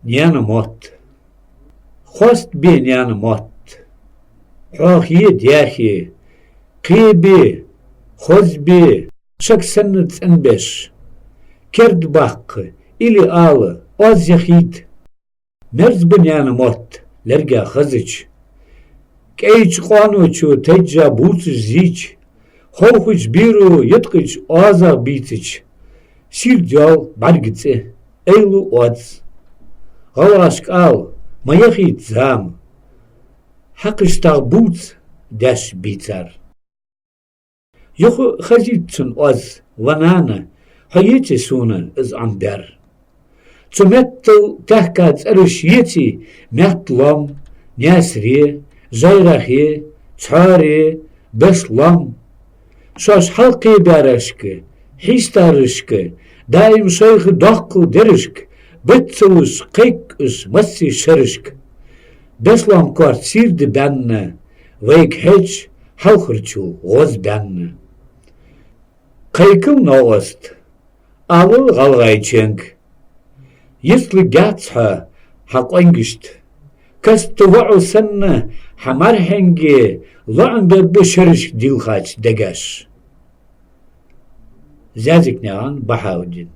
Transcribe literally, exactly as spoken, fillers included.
Наьна мотт. Хоастабе, наьна мотт. Хьоахае, даьхе, кхебе, хозбе, шаг санна цӀенбеш. Керда баккха или ала, оаз яхийта. Мерза ба наьна мотт, лерга хазача. КӀайча къоаночо тайжжа бувцаш зийча, ховхача беро йиткъача оазах бийцача, сийрда йоал бӀарга цӀи, айлу оаз. ГӀалгӀашка ала, ма яхийта зама. Хьакхашта бувца даьш бийцар. Юха хазийта цун оаз: «Ва нана, хьо еций сона из Ӏомабаьр?» Цу меттала тахка цӀераш еций: Метта-Лом, Наьсаре, ЗӀайрахе, Цхьоаре, Беслом. Шоаш хьалкхебаьрашка, хьийстарашка, даим шоайха доккхал дерашка, биццалуш кхайк уж массайолча шерашка. Беслом корта сийрда баьнна, вайга хьежача, хьалхарчул гӀоз баьнна. Кхайкал, новкъост, алал гӀалгӀайченга: йицлургьяц хьо хьа къонгашта, каста воӀо санна хьа мархьанге лоӀам бергба шерашка дийлхача дегаш. Зязикнаькъан Бахьаудин.